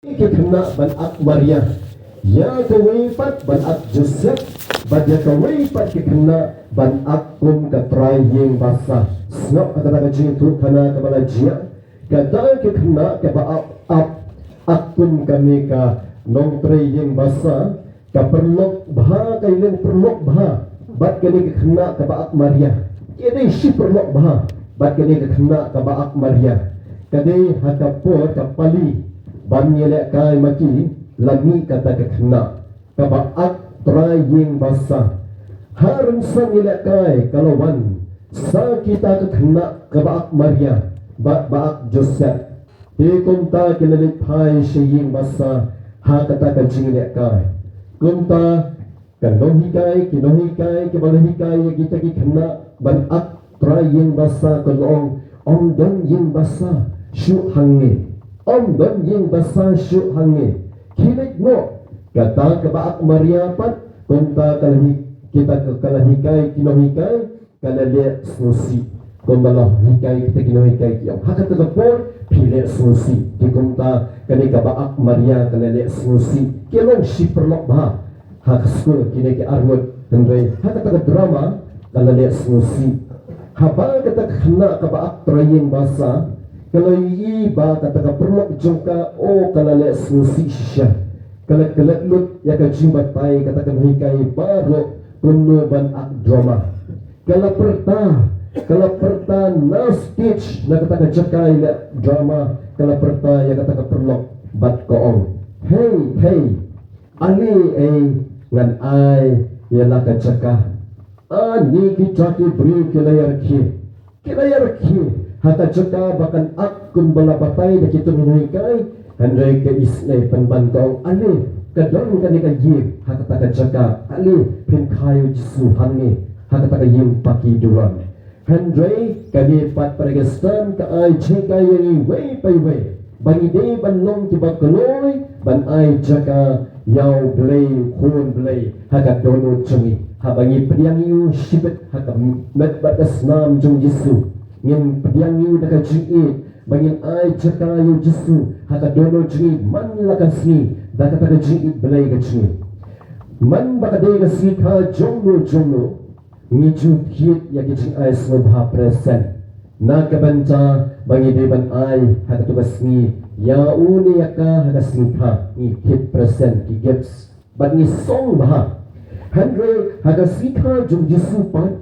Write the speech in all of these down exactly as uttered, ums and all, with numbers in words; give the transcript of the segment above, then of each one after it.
Ki khynnah ban ak Maria, ïa kawei pat ban ak Joseph, bad ïa kawei pat ki khynnah ban ak kum ka trai ïing basa. Sngap ha kata ka jingïathuhkhana kaba la jia. Kata ki khynnah kaba ap, ap, ak kum kane ka nongtrei ïing basa, ka paralok bha, ka ïaleng paralok bha bad kane ka khynnah kaba ak Maria. Ka dei shi paralok bha bad kane ka khynnah kaba ak Maria. Ka dei ha ka por ka pali ban ïalehkai ma ki, la mih kata ka khynnah kaba ak trai ïing basa. Ha rynsan ïalehkai ka la wan sa kita ka khynnah kaba ak Maria bad ba ak Joseph. Te kumta ki la leit phai sha ïing basa ha kata ka jingïalehkai. Kumta ka nonghikai, ki nonghikai kiba la hikai ïa kita ki khynnah ban ak trai ïing basa ka la ong, ym don ïing basa shuh hangne. Ym don ïing basa shuh hangne. Khie leit noh. Kata kaba ak Maria pat, kumta ka la hi-, kita ka, ka la hikai ki nonghikai, ka la leh sngewsih. Kumba la hikai kita ki nonghikai ki ong, ha kata ka por phi leh sngewsih. Te kumta kane kaba ak Maria ka la leh sngewsih. Ki long shi paralok bha ha ka skul kine ki arngut, hynrei ha kata ka drama ka la leh sngewsih. Haba kata ka khynnah kaba ak trai ïing basa ka la ïohi ba kata ka paralok jong ka, oh, ka la leh sngewsih shisha. Ka la klet lut ïa ka jingbatai kata ka nonghikai baroh kumno ban ak drama. Ka la pyrta, ka la pyrta na stage, na kata ka jaka ïaleh drama, ka la pyrta ïa kata ka paralok bad ka ong, "Hei, hei, ale ei, ngan ai ïa la ka jaka." Ani kita ki briew ki la ïarkhie. Ki la ïarkhie ha ka jaka ba kan ak kumba la batai da kito ki nonghikai, hynrei ka isynei pynban ka ong, "Ale, ka don kane ka ïing ha kata ka jaka, ale phin kha ïa u Jisu hangne ha kata ka ïing paki duwan." Hynrei kane pat para Khristan ka ai jinghikai ïa ngi iwei pa iwei ba ngi dei ban long kiba kloi ban ai jaka ïa U Blei, U Khun Blei ha ka dohnud jong ngi. Haba ngi pdiang ïa u shibit ha ka met bad ka snam jong U Jisu, ngin pdiang ïa u da ka jingïeit ba ngin ai jaka ïa U Jisu ha ka dohnud jong ngi man la ka sngi da kata ka jingïeit Blei ka jong ngi. Man ba ka dei ka sngi kha jong no jong no, ngi ju thied ïa ki jingai sngewbha present na ka bynta ba ngi dei ban ai ha kato ka sngi ïa u ne ïa ka ha ka sngi kha. Ngi thied present ki gifts bad ngi song bha. Hynrei ha ka sngi kha jong U Jisu pat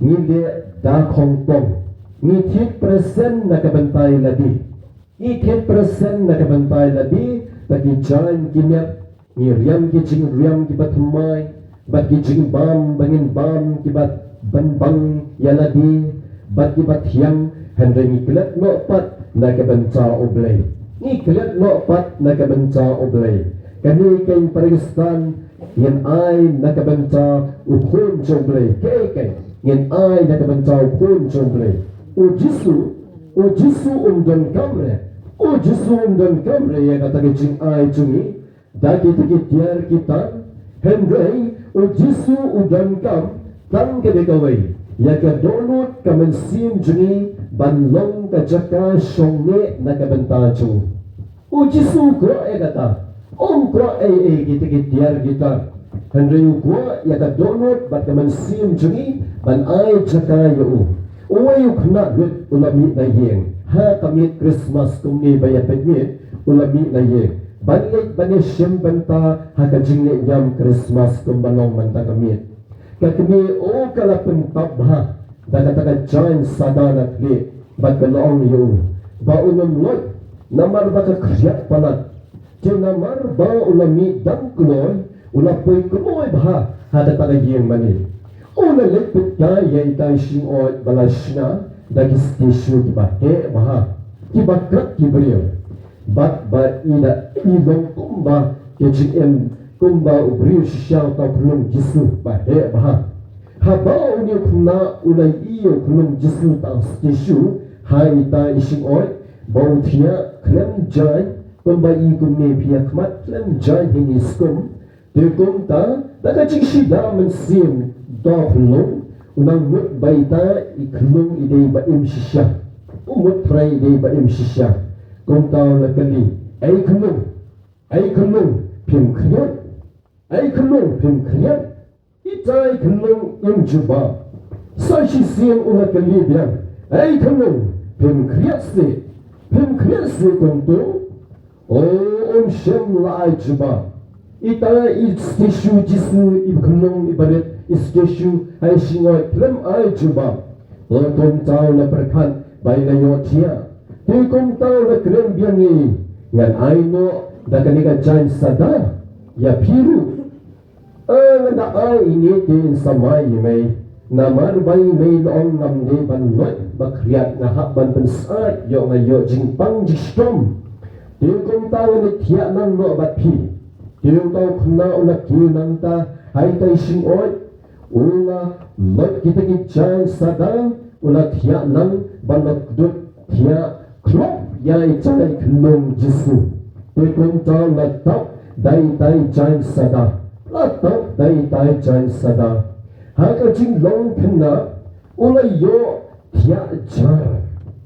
ngi leh da khongpong. Ngi thied present na ka bynta ïa lade. Ngi thied present na ka bynta ïa lade da ki jaiñ ki nep, ngi riam ki jingriam kiba thymmai bad ki jingbam ba ngin bam kiba pynbang ïa lade bad kiba thiang, hynrei ngi klet noh pat na ka bynta U Blei. Ngi klet noh pat na ka bynta U Blei. Kane keiñ para Khristan ngin ai na ka bynta U Khun jong U Blei. Kaei kaei ngin ai na ka bynta U Khun jong U Blei. U Jisu, U Jisu um donkam re. U Jisu um donkam re ïa kata ka jingai jong ngi da kita ki tiar ki tang. Hynrei U Jisu u donkam tang kane kawei, ïa ka dohnud ka mynsiem jong ngi ban long ka jaka shong neh na ka bynta jong u. U Jisu u kwah ïa kata. Um kwah ei ei kita ki tiar ki tang. Hynrei u kwah ïa ka dohnud bad ka mynsiem jong ngi ban ai jaka ïa u. Uwei u khynnah lut u la mih na ïing ha ka miet Christmas kumne ba ïa peit miet, u la mih na ïing ban leit ban ïashim bynta ha ka jingïaid niam Christmas kumba long mynta ka miet. Ka kmie, oh, ka la pyntap bha da kata ka jaiñ sada na khlieh bad ka la ong ïa u ba un ym lait namar ba ka khriat palat. Te namar ba u la mih dang kloi, u la poi kloi bha ha kata ka ïing mane. U la leit peit kai ïa ita i shyllangthoh ba la shna da ki statue kiba heh bha, kiba klet ki briew. Bad ba i da i long kumba ka jingim, kumba u briew shisha uta u khyllung Jisu ba heh bha. Haba une u khynnah u la ïohi ïa u khyllung Jisu, uta u statue, ha ita i shyllangthoh, ba u thiah khlem jaiñ, kumba i kumne phi ïa khmat khlem jaiñ hi ne skum. Te kumta da ka jingshida mynsiem uta u khyllung, u nang mut ba ita i khyllung i dei ba im shisha. U mut trai i dei ba im shisha. Kumta u la kylli, "Ei khyllung, Ei khunlung, phim khriat? Ei khunlung, phim khriat? Ita i khunlung im jubab. Sa shisien u la kylli biang. Ei khunlung, phim khriat seh? Phim khriat seh kumto? O, um shym la ai jubab. Ita i statue Jisu, i khunlung, i barit, i statue, ha i shngoit khlem ai jubab. Te kumta u la pyrkhat ba i la ïohthiah. Te kumta u la kren biang ïa i. Ngan ai noh da kane ka jaiñ sada ïa phi ruh. Ngan da ai ine te in samai ïa mei. Namar ba i mei la ong ngam dei ban loit ba khriat, nga hap ban pynsyaid, ïoh nga ïoh jingpang jingshitom. Te kumta ngan thiah nang noh bad phi. Te uta u khynnah u la kiew nangta ha ita i shngoit. U la loit kita ki jaiñ sada, u la thiah nang bad la kdup thiah khlop ïa ita i khunlung Jisu. Te kumta la tap da ita i jaiñ sada. La tap da ita i jaiñ sada. Ha ka jinglong khynnah u la ïohthiah jar.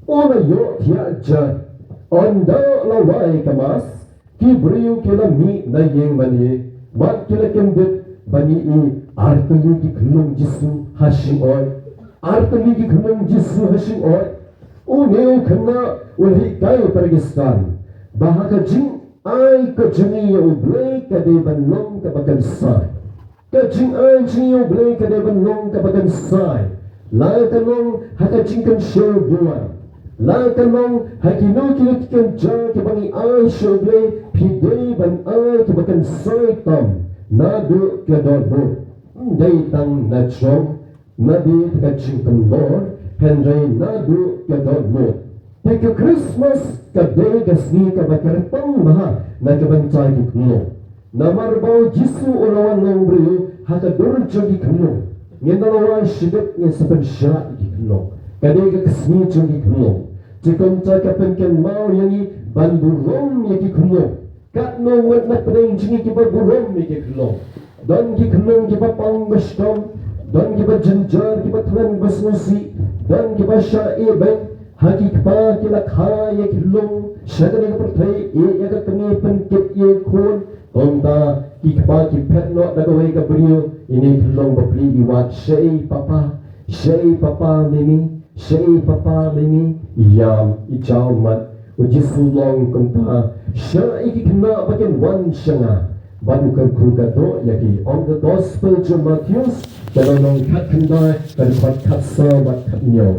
U la ïohthiah jar. Ynda la wai ka mass, ki briew ki la mih na ïing mane bad ki la kyndit ban ïohi artylli ki khunlung Jisu ha shngoit. Artylli ki khunlung Jisu ha shngoit. Une u khynnah u la hikai para Khristan ba ha ka jingai ka jong ngi ïa U Blei ka dei ban long kaba kynsai. Ka jingai jong ngi ïa U Blei ka dei ban long kaba kynsai. La ka long ha ka jingkynshew duwar, la ka long ha kino kino ki kynja kiba ngi ai sha U Blei, phi dei ban ai kiba kynsai tam naduh ka dohnud. Ym dei tang na jrong, na bynta ka jingpynlong, hynrei naduh ka dohnud. Te ka Christmas ka dei ka sngi kaba kyrpang bha na ka bynta ki khunlung. Namar ba u Jisu u la wan long briew ha ka dur jong ki khunlung. Ngin da la wai shibit ngin sa pynshad ïa ki khunlung. Ka dei ka sngi jong ki khunlung. Te kumta ka pynkynmaw ïa ngi ban burom ïa ki khunlung. Katno ngut na pdeng jong ngi kiba burom ïa ki khunlung. Don ki khunlung kiba pang ba shitom, don kiba jynjar, kiba thlen ba sngewsih, don kiba shah ïehbeiñ. Ha ki kpa ki la kha ïa ki lung sha kane ka pyrthei, ïeh ïa ka kmie, pynkit ïa i khun. Kumta ki kpa ki phet noh da kawei ka briew, ine i khunlung bapli i wad, shaei papa, shaei papa mimi, shaei papa mimi, ïam, i jaw mat. U Jisu u ong kumta, shah ïa ki khynnah ba kin wan sha nga bad u kyrkhu ka doh ïa ki. Ong ka Gospel jong u Mathaios, ka lynnong khatkhyndai, ka dkhot khatsaw bad khathynñiew.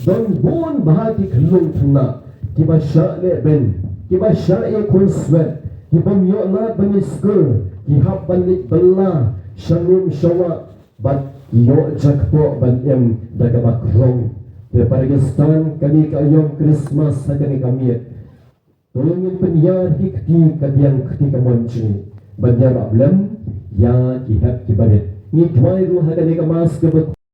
Don bun bha ki khunlung khynnah kiba shah lehbeiñ, kiba shah ïakhun swet, ki bym ïoh lad ban leit skul, ki hap ban leit bylla sha lum sha wah, bad ki ïoh jakpoh ban im da kaba krong. Te para Khristan, kane ka aïom Christmas ha kane ka miet, to ngin pynïar ki kti, ka diang kti kamon jong ngi ban ïarap lem ïa ki hep ki barit. Ngi duwai ruh ha kane ka Mass kaba